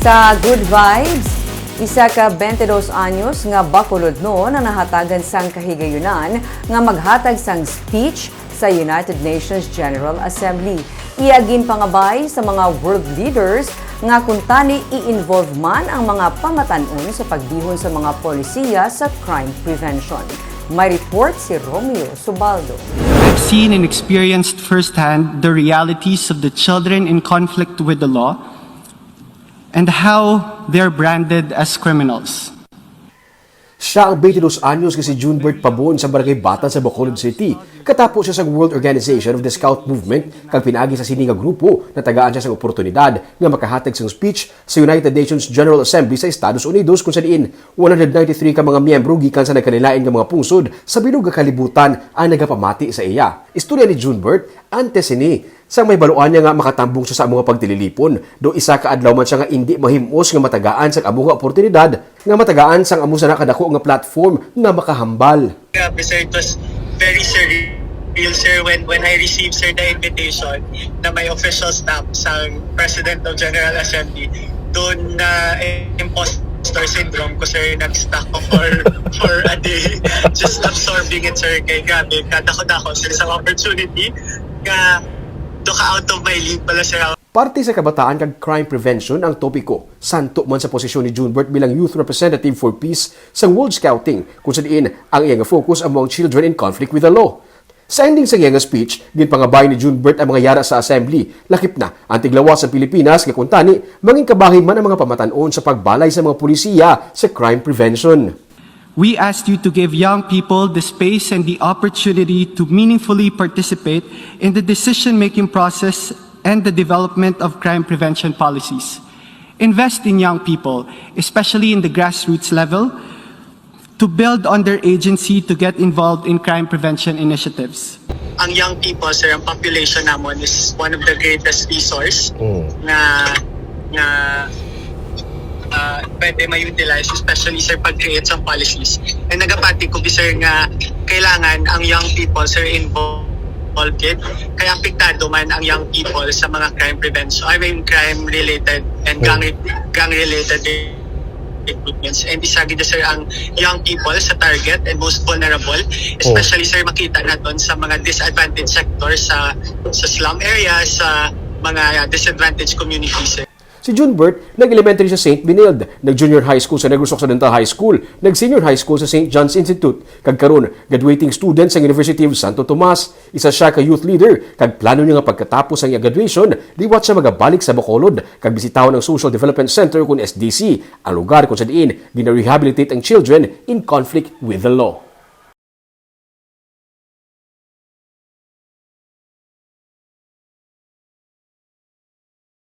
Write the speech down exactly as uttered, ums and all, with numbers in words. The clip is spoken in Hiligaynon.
Sa Good Vibes, isa ka twenty-dos anyos nga bakulodnon ang nahatagan sang kahigayunan nga maghatag sang speech sa United Nations General Assembly. Iya ginpangabay sa mga world leaders nga kuntani i-involve man ang mga pamatan-on sa pagbihon sa mga polisiya sa crime prevention. May report si Romeo Subaldo. I've seen and experienced firsthand the realities of the children in conflict with the law and how they're branded as criminals. Siya ang twenty-dos anyos nga si Junebert Pabon sa Barangay Batan sa Bacolod City. Katapo siya sa World Organization of the Scout Movement, kag pinaagi sa sini nga grupo, natagaan siya sang oportunidad nga makahatag sang speech sa United Nations General Assembly sa Estados Unidos, kung sa diin one hundred ninety-three ka mga miyembro gikan sa nagkalain-lain nga mga pungsod sa bilog nga kalibutan ang nagapamati sa iya. Istorya ni Junebert, antes sini, sang may baluan niya nga makatambong siya sa amo nga pagtililipon, do isa ka adlaw man siya nga indi mahim-os nga matagaan sang amo nga oportunidad, nga matagaan sang amo sana kadako nga platform nga makahambal. Grabe, sir, it was very surreal, sir, when when I received, sir, the invitation na may official stamp sang President of General Assembly. Doon na imposter syndrome ko, sir, nag-stuck ko for for a day, just absorbing it, sir. Kay grabe, kadako-dako, sir, sa opportunity nga do ka out of my league pala, sir. Parte sa kabataan kag crime prevention ang topiko, santo man sa posisyon ni Junebert bilang Youth Representative for Peace sang World Scouting, kung sa diin ang iya nga focus amo ang children in conflict with the law. Sa ending sa iya nga speech, ginpangabay ni Junebert ang mga yara sa assembly, lakip na ang tiglawas sa Pilipinas, nga kuntani mangin kabahin man ang mga pamatan-on sa pagbalay sa mga pulisiya sa crime prevention. We asked you to give young people the space and the opportunity to meaningfully participate in the decision-making process and the development of crime prevention policies. Invest in young people, especially in the grassroots level, to build on their agency to get involved in crime prevention initiatives. Ang young people, sir, ang population namon is one of the greatest resource na na uh, pwede ma-utilize, especially, sir, pag-create sa policies. And nagapati ko, sir, nga kailangan ang young people, sir, involved, kay apektado man ang young people sa mga crime prevention, I mean, crime-related and gang, gang-related recruitments. And isa gid, sir, ang young people sa target and most vulnerable, especially, sir, makita naton sa mga disadvantaged sector sa sa slum area, sa mga disadvantaged communities, sir. Si Junebert nag-elementary sa Saint Benilde, nag-junior high school sa Negros Occidental High School, nag-senior high school sa Saint John's Institute, kag karon graduating student sa University of Santo Tomas. Isa siya ka youth leader, kag plano niya nga pagkatapos sang iya graduation, liwat siya magabalik sa Bacolod kag bisitahon ang Social Development Center, kun S D C, ang lugar kung sa diin gina-rehabilitate ang children in conflict with the law.